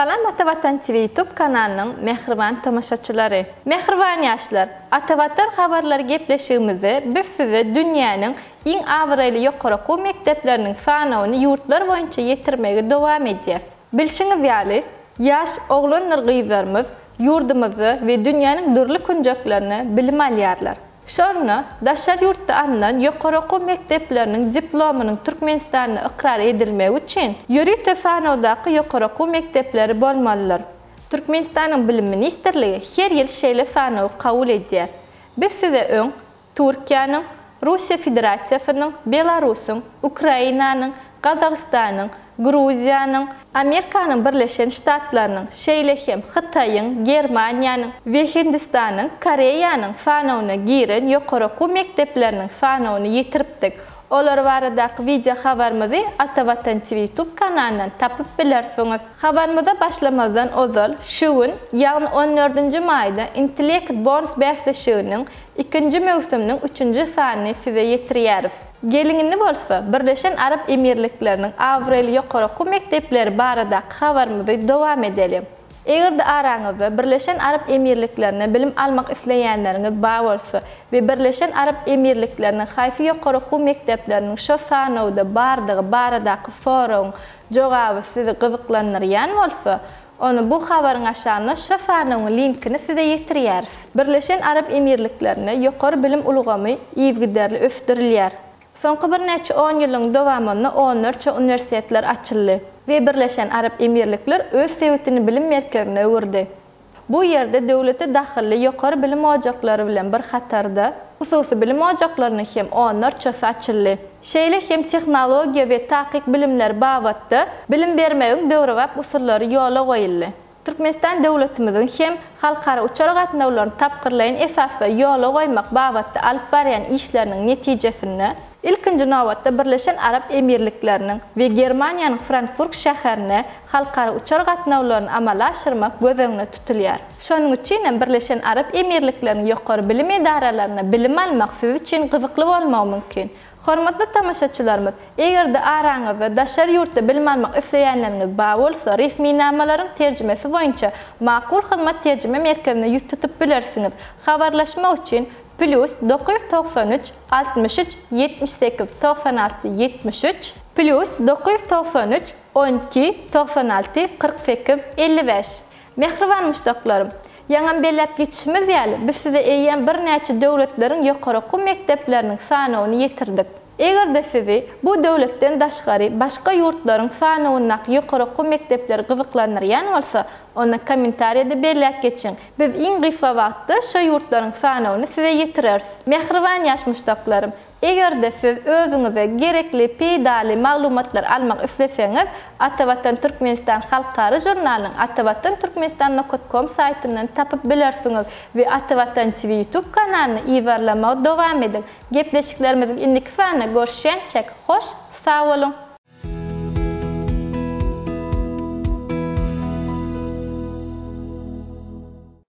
Salam Ata Watan TV YouTube kanalynyň mähriban tomaşaçylary! Mähriban ýaşlar! Ata Watan habarlary gepleşigimizde biz size dünýäniň iň abraýly ýokary okuw mekdepleriniň sanawyny ýurtlar boýunça ýetirmegi dowam edýäs. Bilşiňiz ýaly, ýaş oglandyr gyzlarymyz ýurdumyzda we dünýäniň dürli künjeklerinde bilim alýarlar. Şonda daşary ýurtda alnan ýokary okuw mekdepleriniň diplomynyň Türkmenistanda ykrar edilmegi üçin ýörite sanawdaky ýokary okuw mekdepleri bolmalydyr. Türkmenistanyň Bilim ministrligi her ýyl şeýle sanawy kabul edýär. Biz size öň Türkiýäniň, Russiýa Federasiýasynyň, Belarusyň, Ukrainanyň, Gazagystanyň, Gruziýanyň, Amerikanyň Birleşen Ştatlarynyň, şeýle hem Hytaýyň, Germaniýanyň we Hindistanyň, Koreýanyň sanawyna giren ýokary okuw mekdepleriniň sanawyny ýetiripdik. Olar baradaky wideo habarymyzy Atavatan TV YouTube kanalyndan tapyp bilersiňiz. Habarymyza başlamazdan ozal, şu gün, ýagny on dördünji maýda Intellekt Bonus bäsleşiginiň ikinji möwsüminiň üçünji sanyny size ýetirýäris. Geliň indi bolsa, Birleşen Arap Emirlikleriniň abraýly ýokary okuw mekdepleri baradaky habarymyzy dowam edeliň. Eger-de araňyzda Birleşen Arap Emirliklerinde bilim almak isleýänleriňiz bar bolsa we Birleşen Arap Emirlikleriniň haýsy ýokary okuw mekdepleriniň şo sanawda bardygy baradaky soragyň jogaby sizi gyzyklandyrýan bolsa, onda bu habaryň aşagynda şo sanawyň linkini size ýetirýäris. Birleşen Arap Emirliklerinde ýokary bilim ulgamy yzgiderli ösdürilýär. Soňky birnäçe onýyllygyň dowamynda onlarça uniwersitetler açyldy we Birleşen Arap Emirlikler öz sebitini bilim merkezine öwürdi. Bu ýerde döwlete dahylly ýokary bilim ojaklary bilen bir hatarda, hususy bilim ojaklarynyň hem onlarçasy açyldy. Şeýle hem tehnologiýa we takyk bilimler babatda bilim bermegiň döwrebap usullary ýola goýuldy. Türkmenistan döwletimiziň hem halkara uçar gatnawlaryny tapgyrlaýyn esasda ýola goýmak babatda alyp barýan işleriniň netijesinde, ilkinji nobatda Birleşen Arap Emirlikleriniň we Germaniýanyň Frankfurk şäherine halkara uçar gatnawlaryny amala aşyrmak göz öňünde tutulýar. Şonuň üçin hem Birleşen Arap Emirlikleriniň ýokary bilim edaralarynda bilim almak siz üçin gyzykly bolmagy mümkin. Hormatly tomaşaçylarymyz, eger-de araňyzda daşary ýurtda bilim almak isleýänleriňiz bar bolsa, resminamalaryň terjimesi boýunça Makul Hyzmat terjime merkezine ýüz tutup bilersiňiz. Habarlaşmak üçin, plýus 993 63 78 96 73, plýus 993 12 96 48 55. Mähriban muşdaklarym! Ýaňam belläp geçişimiz ýaly, biz size eýýäm birnäçe döwletleriň ýokary okuw mekdepleriniň sanawyny ýetirdik. Eger-de sizi bu döwletden daşgary başga ýurtlaryň sanawyndaky ýokary okuw mekdepleri gyzyklandyrýan bolsa, onda kommentariýada belläp geçiň, biz iň gysga wagtda şo ýurtlaryň sanawyny size ýetireris. Mähriban ýaş muşdaklarym! Eger-de siz özüňize gerekli, peýdaly maglumatlary almak isleseňiz, Atavatan Türkmenistan halkara žurnalynyň atavatan türkmenistan nokat kom saýtyndan tapyp bilersiňiz we Atavatan TV YouTube kanalyny yzarlamagy dowam ediň. Gepleşiklerimiziň indiki sanynda görüşýänçäk, hoş sag boluň!